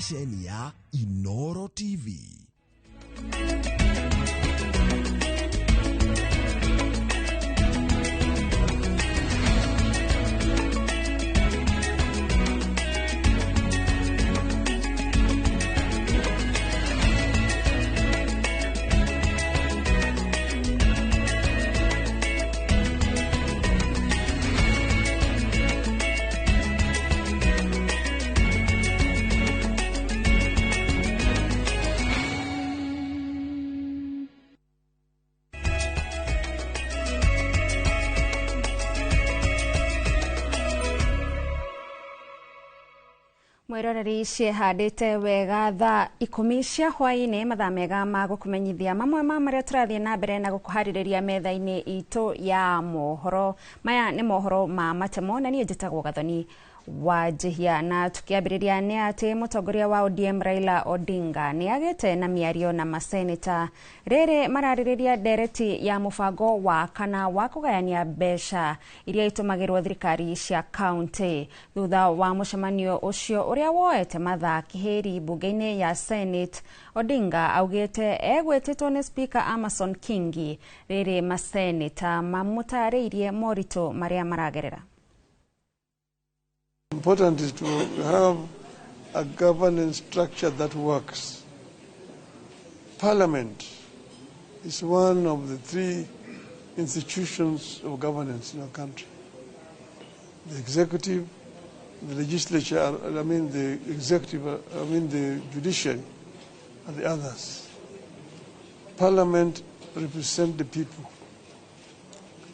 ceceni ya Inoro TV. Mwiroreri ciĩhandĩte wega thaa 10 cia hwaĩ-inĩ, mathaa mega ma gũkũmenyithia mamwe ma marĩa tũrathiĩ na mbere na gũkũharĩrĩria metha-inĩ itũ ya mohoro. Maya nĩ mohoro ma matemo na niĩ njĩtagwo Gathoni wa Njihia. Na tukiambĩrĩria nĩ atĩ mũtongoria wa ODM Raila Odinga nĩ agĩte na mĩario na maseneta rĩrĩ mararĩrĩria ndereti ya mũbango wa kana wa kũgayania mbeca iria itũmagĩrwo thirikari cia kaunti. Thutha wa mũcemanio ũcio ũrĩa woete mathaa kĩhĩri mbunge-inĩ ya Senate, Odinga augĩte egwĩtĩtwo nĩ Speaker Amason Kingi rĩrĩ maseneta mamũtarĩirie moritũ marĩa maragerera. Important is to have a governance structure that works. Parliament is one of the three institutions of governance in our country. The executive, the legislature, I mean the executive, I mean the judiciary, and the others. Parliament represents the people,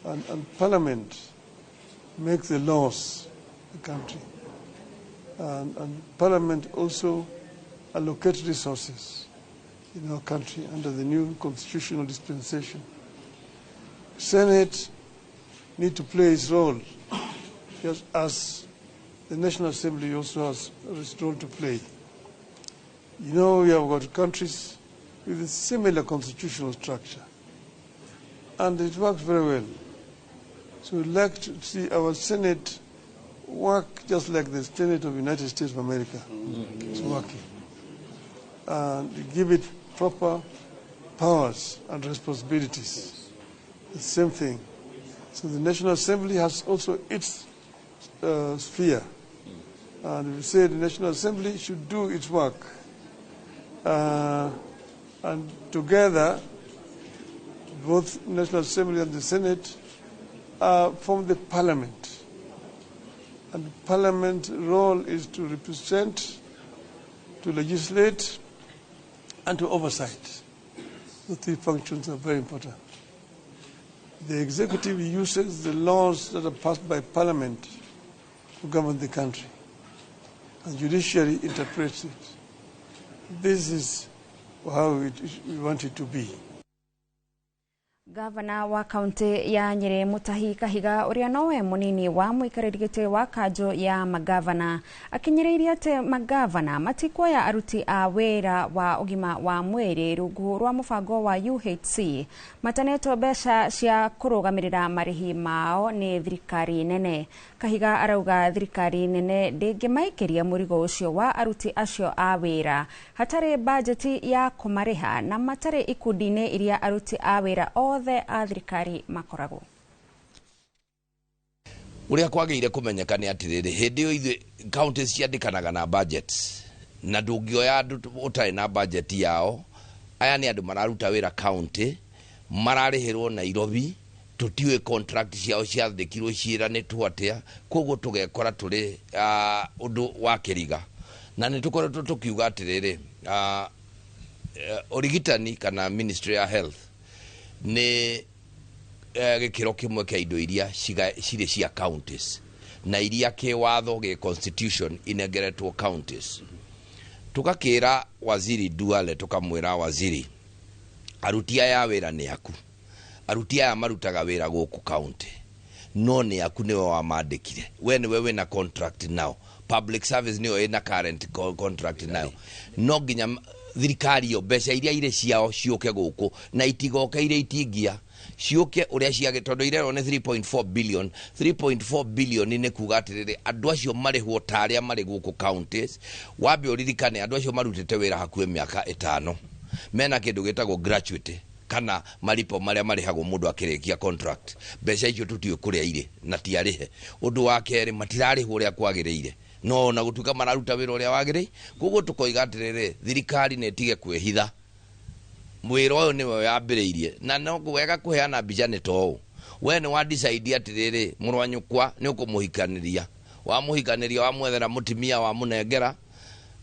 and Parliament makes the laws the country. And Parliament also allocates resources in our country under the new constitutional dispensation. Senate need to play its role, just as the National Assembly also has its role to play. You know, we have got countries with a similar constitutional structure, and it works very well. So we'd like to see our Senate work just like the Senate of the United States of America is working, and give it proper powers and responsibilities. The same thing. So the National Assembly has also its sphere, and we say the National Assembly should do its work, and together, both National Assembly and the Senate form the Parliament. And Parliament's role is to represent, to legislate, and to oversight. The three functions are very important. The executive uses the laws that are passed by Parliament to govern the country, and judiciary interprets it. This is how we want it to be. Gavana wa kaunti ya Nyeri Mutahi Kahiga uria nowe munini wa muikarĩri gĩtĩ wa kanjũ ya magavana akinyĩrĩirie atĩ magavana matikuoya aruti a wĩra wa ũgima wa mwĩrĩ rungu rwa mũbango wa UHC matanetwo mbeca cia kũrũgamĩrĩra marĩhi mao nĩ thirikari nene. Kahiga arauga thirikari nene ndĩngĩmaikĩria mũrigo ũcio wa aruti acio a wĩra hatarĩ bajeti ya kũmarĩha na matarĩ ikundi-inĩ iria aruti a wĩra othe a thirikari makoragwo. Uria kwagĩire kũmenyeka nĩ atĩrĩrĩ, hĩndĩ ĩyo ithuĩ counties ciandĩkanaga na budget, na ndũngĩoya andũ ũtarĩ na budget yao. Aya nĩ andũ mararuta wĩra county, mararĩhĩrwo Nairobi, tũtiũĩ contract ciao ciandĩkirwo ciĩranĩtwo atĩa, koguo tũgekora tũrĩ ũndũ wa kĩriga. Na nĩ tũkoretwo tũkiuga atĩrĩrĩ, ũrigitani kana Ministry ya Health nĩ gĩkĩro kĩmwe kĩa indo iria cirĩ cia counties na iria kĩwatho gĩ constitution inengeretwo counties. Tũgakĩra waziri Duale, tũkamwĩra waziri, aruti aya a wĩra nĩ aku, aruti aya marutaga wĩra gũkũ county, no nĩ aku, nĩwe wamandĩkire, we nĩwe wĩna contract nao, public service nĩyo ĩna current contract nayo, no nginya Thirikari ĩyo mbeca iria irĩ ciao ciũke gũkũ na itigoke irĩ itingia, ciũke ũrĩa ciagĩ, tondũ irerwo nĩ 3.4 billion. 3.4 billion nĩ kuga atĩrĩrĩ, andũ acio marĩhwo ta arĩa marĩ gũkũ counties. Wambe ũririkane andũ acio marutĩte wĩra hakuhĩ mĩaka 5, mena kĩndũ gĩtagwo gratuity kana maripo marĩa marĩhagwo mũndũ akĩrĩkia contract. Mbeca icio tũtiũĩ kũrĩa irĩ na ti arĩhe. Ũndũ wa kerĩ, matirarĩhwo ũrĩa kwagĩrĩire, no ona gũtuĩka mararuta wĩra ũrĩa wagĩrĩire. Koguo tũkoiga atĩrĩrĩ, thirikari nĩ ĩtige kwĩhitha, mwĩra ũyũ nĩwe yambĩrĩirie, na no wega kũheana mbica nĩ ta ũũ: we nĩ wa decide atĩrĩrĩ, mũrũ wa nyũkwa nĩ ũkũmũhikanĩria, wamũhikanĩria, wamwethera mũtimia, wamũnengera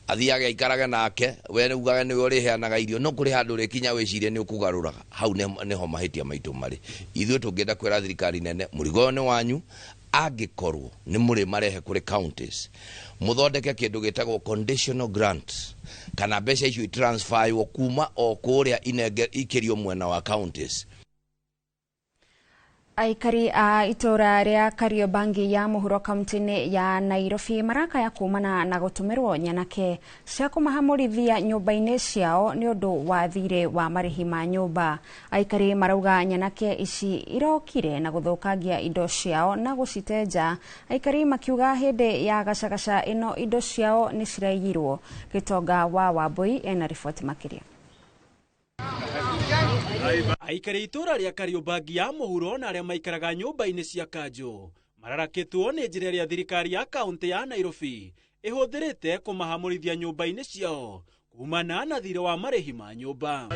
athiage aikarage nake, we ugage nĩwe ũrĩheanaga irio, no kũrĩ handũ ũrĩkinya wĩcirie nĩ ũkũgarũraga. Hau nĩho mahĩtia maitũ marĩ. Ithuĩ tũngĩenda kwĩra thirikari nene, mũrigo ũyũ nĩ wanyu. Angĩkorwo nĩ mũrĩ marehe kũrĩ counties, mũthondeke kĩndũ gĩtagwo conditional grant, kana mbeca icio itransferwo kuma o kũrĩa inenge ikĩrio mwena wa counties. Aikari a itura ria Kariobangi ya muhuro kaunti-inĩ ya Nairobi marakaya kumana na gũtũmĩrwo nyanake cia kũmahamũrithia nyũmba-inĩ ciao nĩ ũndũ wa thirĩ wa marĩhi ma nyũmba. Aikari marauga nyanake ici irokire na gũthũkangia indo ciao na gũcitenja. Aikari makiuga hĩndĩ ya gacagaca ĩno indo ciao nĩ ciraiyirwo. Gĩtonga wa Wambui ena riboti makĩria. Aikari itũra rĩa Kariobangi ya mũhuro na arĩa maikaraga nyũmba-inĩ cia kanjũ mararakĩtwo nĩ njĩra ĩrĩa thirikari ya kaũntĩ ya Nairobi ĩhũthĩrĩte kũmahamũrithia nyũmba-inĩ ciao kumana na thirĩ wa marĩhi ma nyũmba.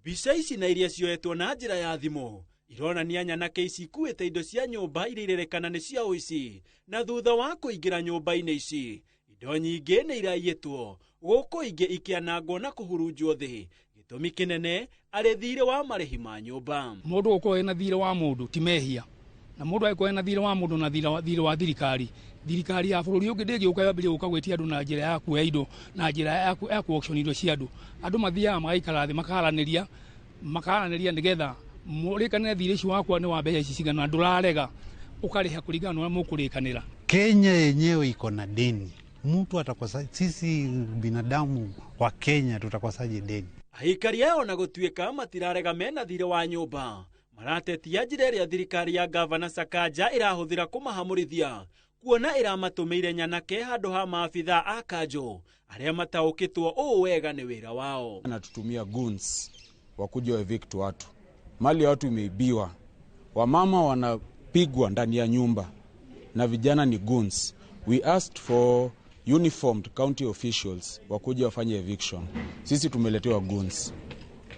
Mbica ici na iria cioetwo na njĩra ya thimũ ironania nyanake ici ikuĩte indo cia nyũmba iria irerekana nĩ cia ũici, na thutha wa kũingĩra nyũmba-inĩ ici indo nyingĩ nĩ iraiyĩtwo, gũkũ ingĩ ikĩanangwo na kũhurunjwo thĩ. Gĩtũmi kĩnene arĩ thirĩ wa marĩhi ma nyũmba. Mũndũ gũkorwo ena thirĩ wa mũndũ ti mehia, na mũndũ angĩkorwo ena thirĩ wa mũndũ na thirĩ wa thirikari, thirikari ya bũrũri ũngĩ ndĩngĩũka yambĩrĩrie gũka gwĩtia andũ na njĩra ya kuoya indo, na njĩra ya ku-auction indo cia andũ. Andũ mathiaga magaikara thĩ makaranĩria nĩgetha mũrĩkanĩre thirĩ ũcio wakwa nĩ wa mbeca ici cigana, ndũrarega ũkarĩha kũringana na ũrĩa mũkũrĩkanĩra. Kenya yenyewe iko na deni. Mtu atakosa, sisi binadamu wa Kenya tutakosaje deni? Aikari aya ona gũtuĩka matirarega mena thirĩ wa nyũmba, maratetia njĩra ĩrĩa thirikari ya Gavana Sakaja ĩrahũthĩra kũmahamũrithia, kuona ĩramatũmĩire nyanake handũ ha maabithaa a kanjũ arĩa mataũkĩtwo ũũ wega nĩ wĩra wao. Anatutumia goons wakuja wa evict watu, mali ya watu imeibiwa, wamama wanapigwa ndani ya nyumba na vijana ni goons. We asked for uniformed county officials wakuja wafanye eviction. Sisi tumeletewa goons.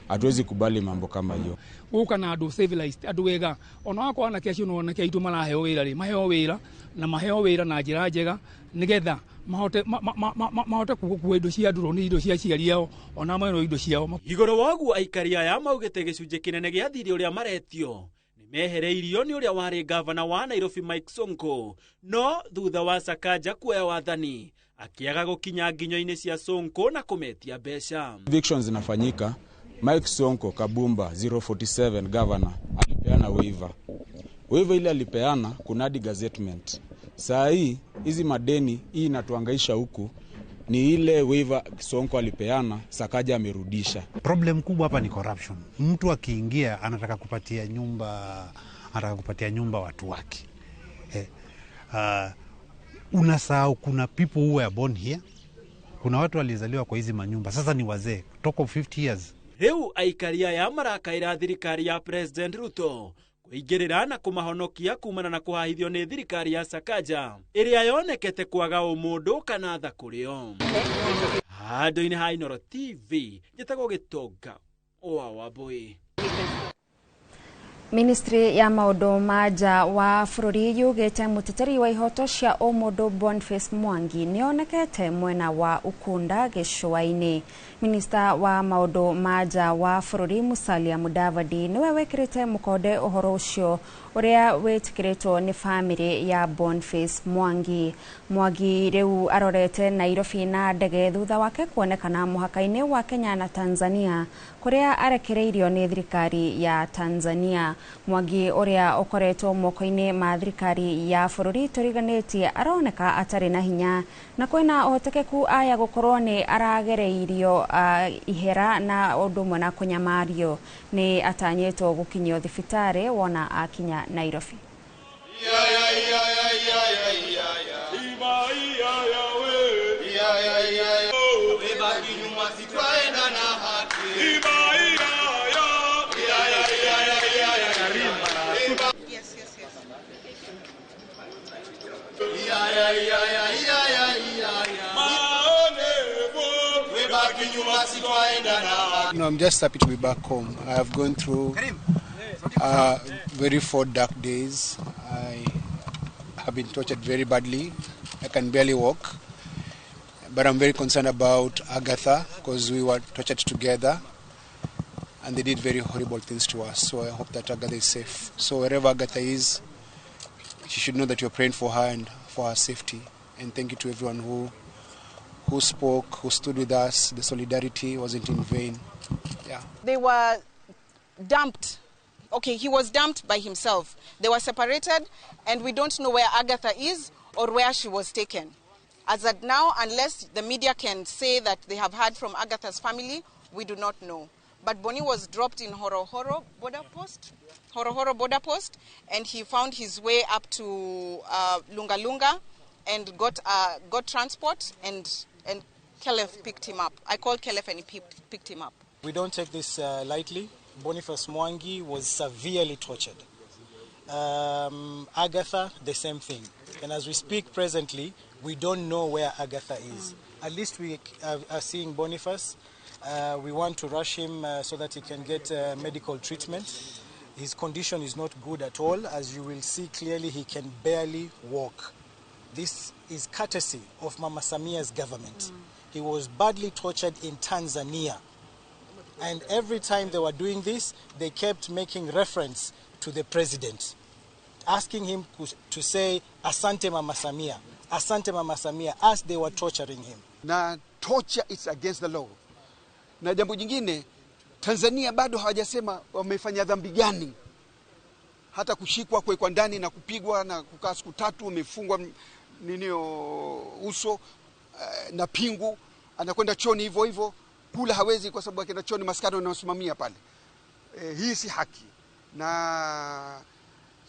Hatuwezi kubali mambo kama hiyo. Gũka na andũ civilized, andũ wega. Ona wakorwo anake acio no anake aitũ maraheo wĩra rĩ, maheo wĩra na maheo wĩra na njĩra njega nĩgetha mahote gũkua indo cia andũ, nĩ indo cia aciari ao ona amwe no indo ciao. Igũrũ wa ũguo aikari aya maugĩte gĩcunjĩ kĩnene gĩa thirĩ ũrĩa maretio mehereirio nĩ ũrĩa warĩ gavana wa Nairobi Mike Sonko, no thutha wa Sakaja kuoya wathani akĩaga gũkinya nginyo-inĩ cia Sonko na kũmetia mbeca. Evictions zinafanyika. Mike Sonko Kabumba 047 governor alipeana waiver. Waiver ile alipeana kuna hadi gazettement. Saa hii hizi madeni hii inatuhangaisha huku ni ile waiver Sonko alipeana, Sakaja amerudisha. Problem kubwa hapa ni corruption. Mtu akiingia anataka kupatia nyumba, anataka kupatia nyumba watu wake. Unasahau kuna people who were born here. Kuna watu walizaliwa kwa hizi manyumba. Sasa ni wazee, talk of 50 years. Rĩu aikari aya marakaĩra thirikari ya President Ruto kũingĩrĩra na kũmahonokia kumana na kũhahithio nĩ thirikari ya Sakaja ĩrĩa yonekete kwaga ũmũndũ kana tha kũrĩ o. Handũ-inĩ ha Inooro TV njĩtagwo Gĩtonga wa Wambui. Ministry ya maũndũ ma nja wa bũrũri yugĩte mũteteri wa ihoto cia ũmũndũ Boniface Mwangi nĩonekete mwena wa Ukunda gĩcũa-inĩ. Minista wa maũndũ ma nja wa bũrũri Musalia Mudavadi nĩwe wĩkĩrĩte mũkonde ũhoro ũcio ũrĩa wĩtĩkĩrĩtwo nĩ bamĩrĩ ya Boniface Mwangi. Mwangi rĩu arorete Nairobi na ndege thutha wake kuonekana mũhaka-inĩ wa Kenya na Tanzania kũrĩa arekereirio nĩ thirikari ya Tanzania. Mwangi uria ukoretwo moko-ini ma thirikari ya bururi turiganitie aroneka atari na hinya na kwina uhotekeku aya gukorwo ni aragereirio ihera na undu umwe na kunyamario. Ni atanyitwo gukinyio thibitari wona akinya Nairobi. No, I'm just happy to be back home. I have gone through very 4 dark days. I have been tortured very badly. I can barely walk. But I'm very concerned about Agatha because we were tortured together and they did very horrible things to us. So I hope that Agatha is safe. So wherever Agatha is, she should know that you're praying for her and for her safety. And thank you to everyone who spoke, who stood with us. The solidarity wasn't in vain. Yeah. They were dumped. Okay, he was dumped by himself. They were separated, and we don't know where Agatha is or where she was taken. As at now, unless the media can say that they have heard from Agatha's family, we do not know. But Boni was dropped in Horohoro border post, and he found his way up to Lunga Lunga and got transport, and Kelef picked him up. I called Kelef and he picked him up. We don't take this lightly. Boniface Mwangi was severely tortured. Agatha, the same thing. And as we speak presently, we don't know where Agatha is. At least we are seeing Boniface. We want to rush him so that he can get medical treatment. His condition is not good at all. As you will see clearly, he can barely walk. This is courtesy of Mama Samia's government. He was badly tortured in Tanzania. And every time they were doing this, they kept making reference to the president, asking him to say, Asante Mama Samia, Asante Mama Samia, as they were torturing him. Na torture is against the law. Na jambo jingine, Tanzania bado hawajasema wamefanya dhambi gani. Hata kushikwa, kuwekwa ndani na kupigwa na kukaa siku 3 umefungwa nini uso na pingu, anakwenda choni hivyo hivyo, kula hawezi kwa sababu akienda choni maskari wanaosimamia pale. Hii si haki. Na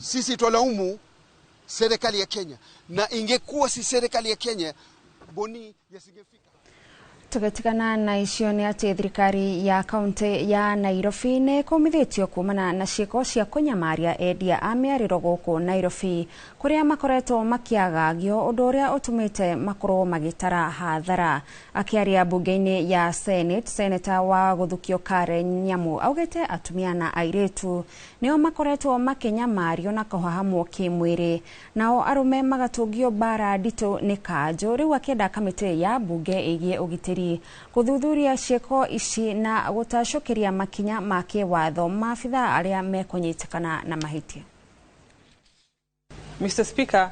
sisi twalaumu serikali ya Kenya, na ingekuwa si serikali ya Kenya, Boni yasingefika. Tugetigana na icio ni ati thirikari ya kaunti ya Nairobi ni kumithitio kumana na ciiko cia kunyamaria endia a miariro guku Nairobi kuria makoretwo makiagagio undu uria utumite makorwo magitara hathara. Akiaria bunge-ini ya Senate, Senator wa guthukio Karen Nyamu augite atumia na airitu nio makoretwo makinyamario na kuhahamwo kimwiri, nao arume magatungio bara ndito ni kanjo. Riu akienda kamiti ya bunge igie ugitiri kuthuthuria ciiko ici na gutacukiria makinya ma kiwatho maabithaa aria mekunyitikana na mahitia. Mr. Speaker,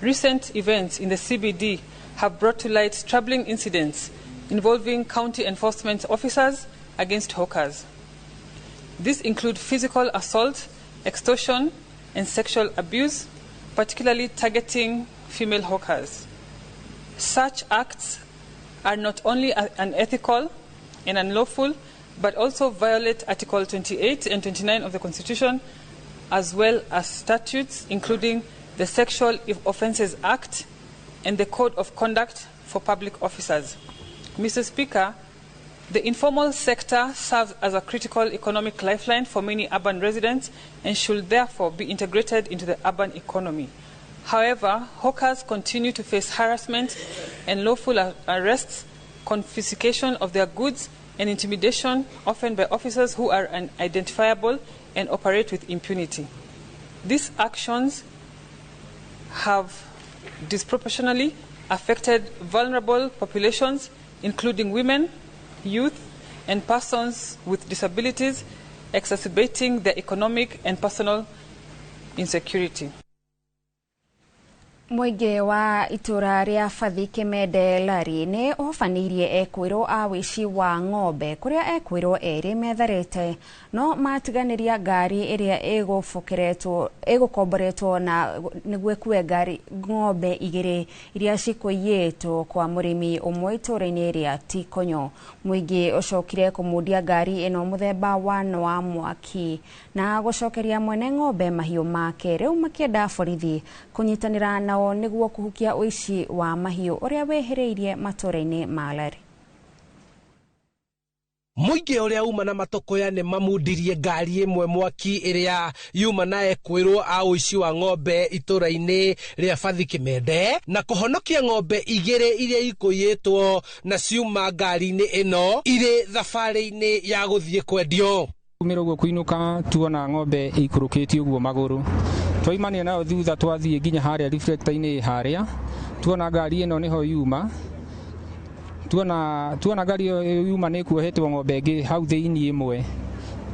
recent events in the CBD have brought to light troubling incidents involving county enforcement officers against hawkers. These include physical assault, extortion, and sexual abuse, particularly targeting female hawkers. Such acts are not only unethical and unlawful, but also violate Article 28 and 29 of the Constitution, as well as statutes, including the Sexual Offences Act and the Code of Conduct for Public Officers. Mr. Speaker, the informal sector serves as a critical economic lifeline for many urban residents and should therefore be integrated into the urban economy. However, hawkers continue to face harassment and lawful arrests, confiscation of their goods, and intimidation, often by officers who are unidentifiable and operate with impunity. These actions have disproportionately affected vulnerable populations, including women, youth, and persons with disabilities, exacerbating their economic and personal insecurity. Mũingĩ wa itũra rĩa Bathi Kĩmende Lari nĩ ũhobanĩirie ekwĩrwo a wĩici wa ng'ombe kũrĩa ekwĩrwo erĩ metharĩte no matiganĩria ngari ĩrĩa ĩgũkomboretwo na nĩguo ĩkue ngari ng'ombe igĩrĩ iria cikũiyĩtwo kwa mũrĩmi ũmwe itũra-inĩ rĩa Tikonyo. Mũingĩ ũcokire kũmundia ngari ĩno mũthemba wa Noa mwaki na gũcokeria mwene ng'ombe mahiũ make, rĩu makĩenda borithi kũnyitanĩra nao nĩguo kũhukia ũici wa mahiũ ũrĩa wĩhĩrĩirie matũra-inĩ ma Lari. Mũingĩ ũrĩa uma na matũkũya nĩ mamundirie ngari ĩmwe mwaki ĩrĩa yuma na ekwĩrwo a ũici wa ng'ombe itũra-inĩ rĩa Bathi Kĩmende na kũhonokia ng'ombe igĩrĩ iria ikũiyĩtwo na ciuma ngari-inĩ ĩno irĩ thabarĩ-inĩ ya gũthiĩ kwendio. Umĩra ũguo kũinũka tuona ng'ombe ikũrũkĩtie ũguo magũrũ, twaimania nayo thutha twathiĩ nginya harĩa reflector-inĩ harĩa tuona ngari ĩno nĩho yuma, tuona ngari ĩyo yuma nĩ kuohetwo ng'ombe ĩngĩ hau thĩinĩ ĩmwe,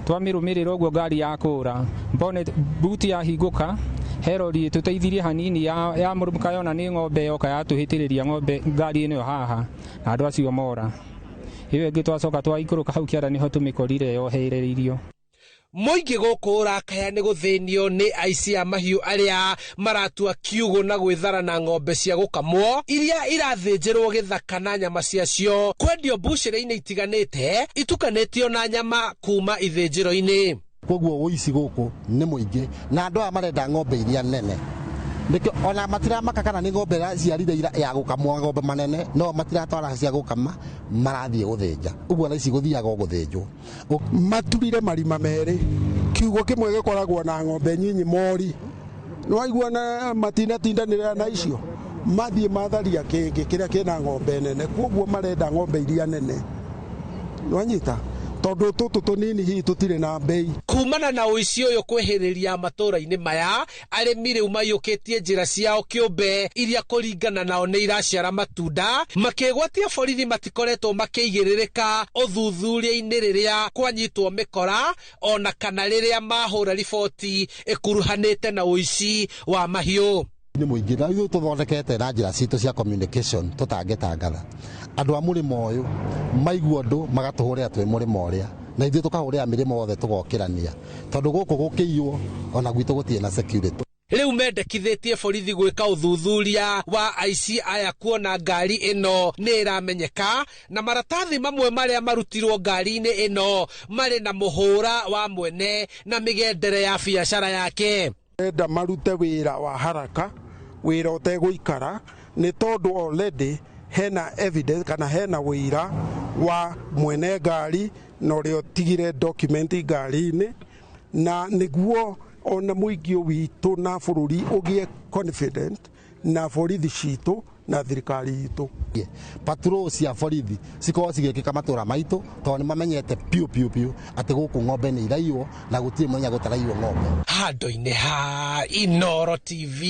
twamĩrũmĩrĩra ũguo ngari yakũra bonnet buti yahingũka he rori ĩtũteithirie hanini ya mũrũmũka yona nĩ ng'ombe yoka yatũhĩtĩrĩria ng'ombe ngari ĩno haha na andũ acio mora. Ĩyo ĩngĩ twacoka twaikũrũka hau kĩara nĩho tũmĩkorire yohereirio. Mũingĩ gũkũ ũrakaya nĩ gũthĩnio nĩ aici a mahiũ arĩa maratua kiugũ na gwĩthara na ng'ombe cia gũkamwo iria irathĩnjĩrwo gĩthaka na nyama ciacio kwendio mbucĩrĩ-inĩ itiganĩte itukanĩtio na nyama kuma ithĩnjĩro-inĩ. Koguo ũici gũkũ nĩ mũingĩ na andũ aya marenda ng'ombe iria nene, nĩkĩo ona matiramaka kana nĩ ng'ombe iraciarire ya gũkamwo ng'ombe manene, no matiratwara cia gũkama, marathiĩ gũthĩnja. Ũguo na ici gũthiaga o gũthĩnjwo. Maturire marima merĩ, kiugo kĩmwe gĩkoragwo na ng'ombe nyinyi mori, nĩwaigua na matinatindanĩra na icio, mathiĩ matharia kĩngĩ kĩrĩa kĩna ng'ombe nene, koguo marenda ng'ombe iria nene, nĩwanyita, tondũ tũtũ tũnini hihi tũtirĩ na mbei. Kumana na ũici ũyũ kwĩhĩrĩria matũra-inĩ maya, arĩmi rĩu maiyũkĩtie njĩra ciao kĩũmbe iria kũringana nao nĩ iraciara matunda, makĩgwatia borithi matikoretwo makĩigĩrĩrĩka ũthuthuria-inĩ rĩrĩa kwanyitwo mĩkora ona kana rĩrĩa mahũra riboti ĩkuruhanĩte na ũici wa mahiũ. Nĩ mũingĩ na ithuĩ tũthondekete na njĩra citũ cia communication tũtangĩtangatha. Andũ a mũrĩmo ũyũ maigua ũndũ magatũhũrĩra twĩ mũrĩmo ũrĩa, na ithuĩ tũkahũrĩra mĩrĩmo yothe tũgokĩrania, tondũ gũkũ gũkĩiywo ona gwitũ gũtirĩ na security. Rĩu mendekithĩtie borithi gwĩka ũthuthuria wa aici aya kuona ngari ĩno nĩ ĩramenyeka na maratathi mamwe marĩa marutirwo ngari-inĩ ĩno marĩ na mũhũra wa mwene na mĩgendere ya biacara yake. Enda marute wĩra wa haraka, wĩra ũtegũikara, nĩ tondũ already hena evidence kana hena wĩira wa mwene ngari na ũrĩa ũtigire document ngari-inĩ, na nĩguo ona mũingĩ witũ na bũrũri ũgĩe confident na borithi citũ na thirikari itũ. Patrol cia borithi cikorwo cigĩkĩka matũra maitũ tondũ nĩ mamenyete piũ piũ piũ atĩ gũkũ ng'ombe nĩ iraiywo na gũtirĩ mũthenya gũtaraiywo ng'ombe. Handũ-inĩ ha Inooro TV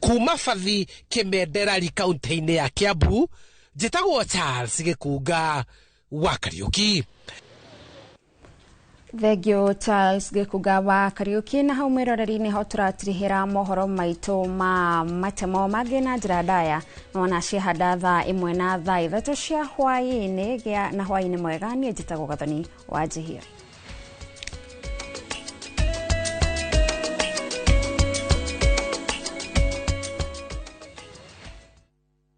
kuma Bathi Kĩmenderari kaunti-inĩ ya Kiambu, njĩtagwo Charles Gĩkunga wa Kariũki. Thengio Charles Gĩkunga wa Kariũki. Na hau mwĩroreri-inĩ ho tũratirihĩra mohoro maitũ ma matemo mangĩ na njĩra ndaya nona ciahanda thaa 1 na thaa 3 cia hwaĩ-inĩ. Gĩa na hwaĩ-inĩ mwega. Niĩ njĩtagwo Gathoni wa Njihia.